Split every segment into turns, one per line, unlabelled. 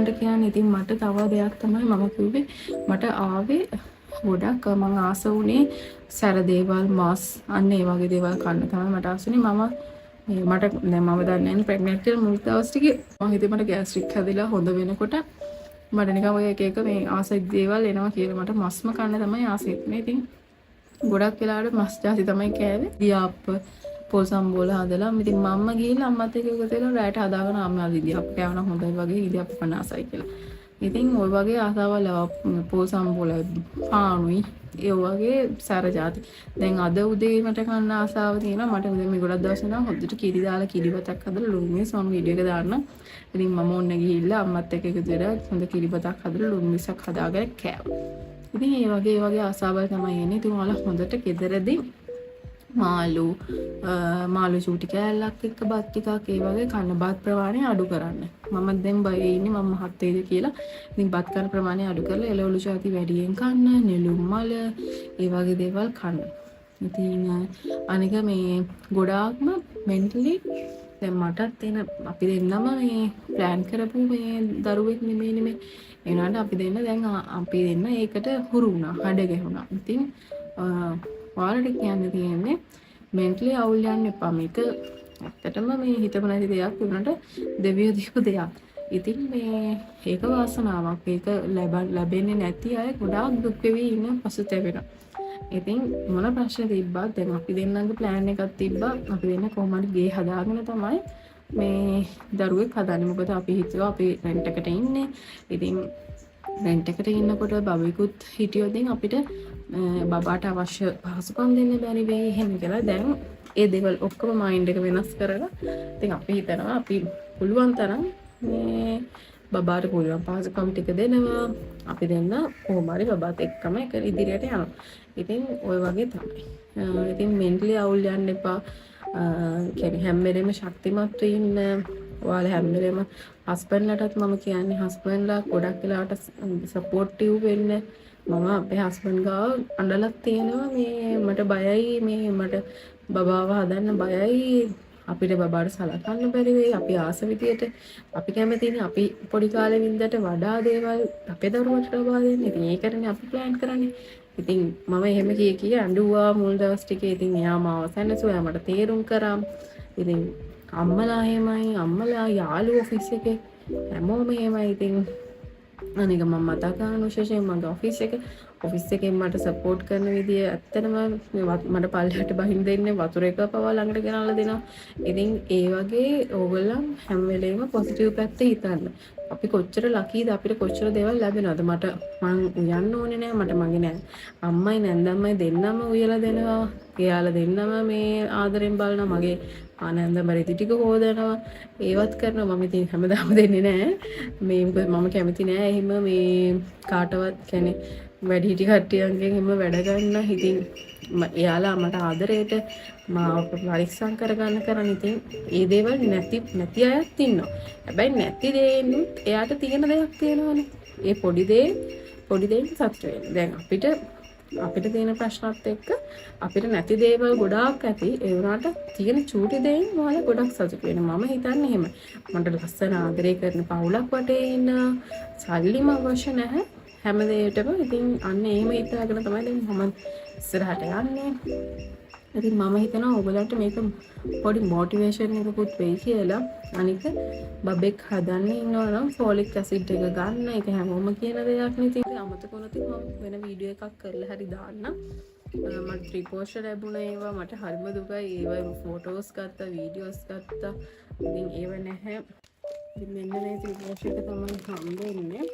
ඔයගොල්ලන්ට කියන්න. ඉතින් මට තව දෙයක් තමයි මම කිව්වේ, මට ආවේ ගොඩක් මං ආස වුණේ සැර දේවල්, මස්, අන්න ඒ වගේ දේවල් කන්න තමයි මට ආස වුණේ. මම මේ මට දැන් මම දන්නේ නැහැ ප්‍රෙග්නන්ට් කියලා. මුල් දවස් ටිකේ මං හිතුවේ මට ගෑස්ට්‍රික් හැදිලා හොඳ වෙනකොට මට නිකන් ඔය එක එක මේ ආස දේවල් එනවා කියලා. මට මස්ම කන්න තමයි ආස හිතුනේ. ඉතින් ගොඩක් වෙලාවට මස් ජාති තමයි කෑවේ. ඉදියාප්ප, පොල් සම්බෝල හදලා, ඉතින් මම්ම ගිහිල්ලා අම්මත් එක්ක එකතු වෙලා රැයට හදාගෙන, අම්මා අද ඉදියාප්ප කෑවනම් හොඳයි වගේ, ඉදියාප්ප කන්න ආසයි කියලා. ඉතින් ඔය වගේ ආසාවල් පොල් සම්බෝල, පානුයි, ඒ වගේ සැර ජාති. දැන් අද උදේ මට කන්න ආසාව තියෙනවා. මට උදේ මේ ගොඩක් දවස් වෙනවා හොඳට කිරි දාලා කිරිබතක් හදලා ලුණු මිරිස්. මම වීඩියෝ එක දාන්නම්. ඉතින් මම ඔන්න ගිහිල්ලා අම්මත් එක්ක එකතු වෙලා හොඳ කිරිබතක් හදලා ලුණු මිරිසක් හදාගෙන කෑවා. ඉතින් ඒ වගේ ආසාවල් තමයි එන්නේ. ඉතින් ඔයාලා හොඳට ගෙදරදී මාළු මාළු චූටි කෑල්ලක් එක්ක බත් ටිකක් ඒ වගේ කන්න. බත් ප්‍රමාණය අඩු කරන්න. මම දැන් බයේ ඉන්නේ මම මහත් වෙයිද කියලා. ඉතින් බත් කන ප්‍රමාණය අඩු කරලා එළවලු ජාති වැඩියෙන් කන්න, නෙළුම් මල ඒ වගේ දේවල් කන්න. ඉතින් අනික මේ ගොඩාක්ම මෙන්ටලි දැන් මටත් එන, අපි දෙන්නම මේ ප්ලෑන් කරපු මේ දරුවෙක් නෙමෙයි නෙමෙයි. ඒ වුණාට අපි දෙන්න දැන් අපි දෙන්න ඒකට හුරු වුණා, හැඩ ගැහුණා. ඉතින් ඔයාලට කියන්න තියෙන්නේ මෙන්ටලි අවුල් යන්න එපා. මේක ඇත්තටම මේ හිතපු නැති දෙයක් වුණාට දෙවියෝ දීපු දෙයක්. ඉතින් මේ ඒක වාසනාවක්. ඒක ලැබෙන්නේ නැති අය ගොඩාක් දුක් වෙවි ඉන්න පසුතැවෙනවා. ඉතින් මොන ප්‍රශ්න තිබ්බත් දැන් අපි දෙන්නගේ ප්ලෑන් එකක් තිබ්බා. අපි දෙන්න කොහොම හරි ගේ හදාගෙන තමයි මේ දරුවෙක් හදන්නේ. මොකද අපි හිතුවා අපි රෙන්ට් එකට ඉන්නේ. ඉතින් රෙන්ට් එකට ඉන්නකොට බබෙකුත් හිටියොත් අපිට බබාට අවශ්‍ය පහසුකම් දෙන්න බැරි වෙයි එහෙම කියලා. දැන් ඒ දේවල් ඔක්කොම මයින්ඩ් එක වෙනස් කරලා ඉතින් අපි හිතනවා අපි පුළුවන් තරම් මේ බබාට පුළුවන් පහසුකම් ටික දෙනවා. අපි දෙන්න කොහොම හරි බබාත් එක්කම එක ඉදිරියට යනවා. ඉතින් ඔය වගේ තමයි. ඉතින් මෙන්ටලි අවුල් යන්න එපා. කියන්නේ හැම වෙලේම ශක්තිමත්ව ඉන්න. ඔයාලා හැම වෙලේම හස්බන්ඩ්ලාටත් මම කියන්නේ, හස්බන්ඩ්ලා ගොඩක් වෙලාවට සපෝටිව් වෙන්න. මම අපේ හස්බන්ඩ් ගාව අඬලත් තියෙනවා, මේ මට බයයි, මේ මට බබාව හදන්න බයයි, අපිට බබාට සලකන්න බැරි වෙයි, අපි ආස විදියට, අපි කැමතිනේ අපි පොඩි කාලේ වින්දට වඩා දේවල් අපේ දරුවට ලබා දෙන්න. ඉතින් ඒකටනේ අපි ප්ලෑන් කරන්නේ. ඉතින් මම එහෙම කිය කිය අඬුවා මුල් දවස් ටිකේ. ඉතින් එයා මාව සැනසුවා, එයා මට තේරුම් කරා. ඉතින් අම්මලා එහෙමයි, අම්මලා, යාළුවෝ, ඔෆිස් එකේ හැමෝම එහෙමයි. ඉතින් අනික මම මතක් කරන විශේෂයෙන් මගේ ඔෆිස් එක, ඔෆිස් එකෙන් මට සපෝට් කරන විදිය ඇත්තටම මේ මට පල්ලෙහාට බහින්න දෙන්නේ වතුර එක පවා ළඟට ගෙනල්ලා දෙනවා. ඉතින් ඒ වගේ ඕගොල්ලන් හැම වෙලේම පොසිටිව් පැත්ත හිතන්න. අපි කොච්චර ලකීද, අපිට කොච්චර දේවල් ලැබෙනවද. මට මං උයන්න ඕනේ නෑ. මට මගේ නෑ අම්මයි නැන්දම්මයි දෙන්නම උයලා දෙනවා. එයාලා දෙන්නම මේ ආදරෙන් බලනවා. මගේ නැන්දම්ම රෙදි ටික හෝදනවා. ඒවත් කරනවා. මම ඉතින් හැමදාම දෙන්නේ නෑ. මේ මොකද මම කැමති නෑ එහෙම මේ කාටවත් කියන්නේ වැඩිහිටි කට්ටියන්ගෙන් එහෙම වැඩ ගන්න. ඉතින් එයාලා මට ආදරේට මාව පරිස්සම් කරගන්න කරන්. ඉතින් ඒ දේවල් නැති නැති අයත් ඉන්නවා. හැබැයි නැති දේනුත් එයාට තියෙන දෙයක් තියෙනවනේ. ඒ පොඩි දේ පොඩි දෙයින් සතුට වෙන්න. දැන් අපිට අපිට තියෙන ප්‍රශ්නත් එක්ක අපිට නැති දේවල් ගොඩාක් ඇති. ඒ වුණාට තියෙන චූටි දෙයින් ඔයාලා ගොඩක් සතුටු වෙනවා. මම හිතන්නේ එහෙම. මට ලස්සන ආදරය කරන පවුලක් වටේ ඉන්න, සල්ලිම අවශ්‍ය නැහැ හැම දෙයකටම. ඉතින් අන්න එහෙම හිතාගෙන තමයි දැන් මම ඉස්සරහට යන්නේ. ඉතින් මම හිතනවා ඔයගලන්ට මේක පොඩි මොටිවේෂන් එකකුත් වෙයි කියලා. අනික බබෙක් හදන්න ඉන්නවා නම් ෆෝලික් ඇසිඩ් එක ගන්න. ඒක හැමෝම කියන දෙයක් නේ. ඉතින් අමතක වුණොත් මම වෙන වීඩියෝ එකක් කරලා හරි දාන්නම්. මට ත්‍රිපෝෂ ලැබුණ ඒවා මට හරිම දුකයි. ඒවා ෆොටෝස් ගත්තා, වීඩියෝස් ගත්තා. ඉතින් ඒව නැහැ. ඉතින් මෙන්න මේ ත්‍රිපෝෂ එක තමයි හම්බෙන්නේ.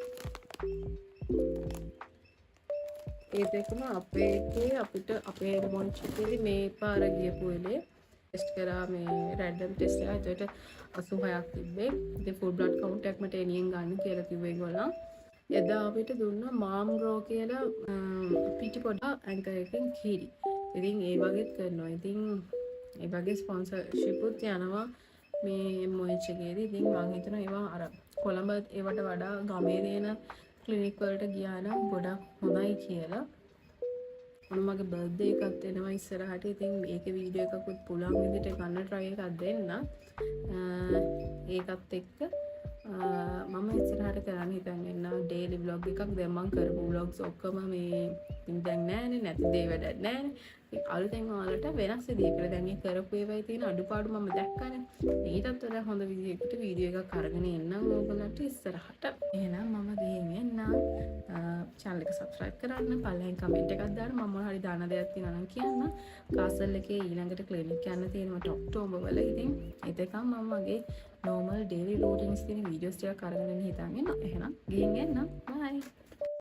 ඒත් එක්කම අපේ එකේ අපිට අපේ මොන්ච් එකේදී මේ පාර ගියපු වෙලේ ටෙස්ට් කරා මේ රැන්ඩම් ටෙස්ට් එක. එතකොට 86ක් තිබ්බේ. ඉතින් ෆුල් බ්ලඩ් කවුන්ට් එකක් මට එනියෙන් ගන්න කියලා කිව්වේ ඒගොල්ලන්. එදා අපිට දුන්නා මාම් ග්‍රෝ කියලා පිටි පොඩ ඇන්කර් එකෙන් කිරි. ඉතින් ඒ වගේත් කරනවා. ඉතින් ඒ වගේ ස්පොන්සර්ෂිප් උත් යනවා මේ MOH එකේදී. ඉතින් මං හිතනවා ඒවා අර කොළඹ ඒවට වඩා ගමේ තියෙන ක්ලිනික් වලට ගියා නම් ගොඩක් හොඳයි කියලා. ඔන්න මගේ බර්ත්ඩේ එකත් එනවා ඉස්සරහට. ඉතින් ඒකේ වීඩියෝ එකකුත් පුළුවන් විදිහට ගන්න try එකක් දෙන්න. ඒකත් එක්ක මම ඉස්සරහට කරන්න ව්ලොග් එකක්. දැන් මං කරපු ව්ලොග්ස් ඔක්කොම මේ ඉතින් දැන් නෑනේ, නැති දේ වැඩක් නෑනේ. ඉතින් අලුතෙන් ඔයාලට වෙනස් විදිහකට දැන් මේ කරපු ඒවායි තියෙන අඩුපාඩු මම දැක්කනේ. ඊටත් වඩා හොඳ විදිහකට වීඩියෝ එකක් අරගෙන එන්නම් ඕගොල්ලන්ට ඉස්සරහට. එහෙනම් මම ගිහින් එන්නම්. චැනල් එක සබ්ස්ක්‍රයිබ් කරන්න, පල්ලෙන් කමෙන්ට් එකක් දාන්න. මම මොන හරි දාන දෙයක් තියෙනවා නම් කියන්න. කාසල් එකේ ඊළඟට ක්ලිනික් යන්න තියෙනවා ඔක්ටෝබර් වල. ඉතින් එතකම් මම මගේ නෝමල් ඩේලි රූටින්ස් තියෙන වීඩියෝස් ටිකක් අරගෙන එන්න හිතන් ඉන්නවා. එහෙනම් ගිහින් එන්නම්. බයි.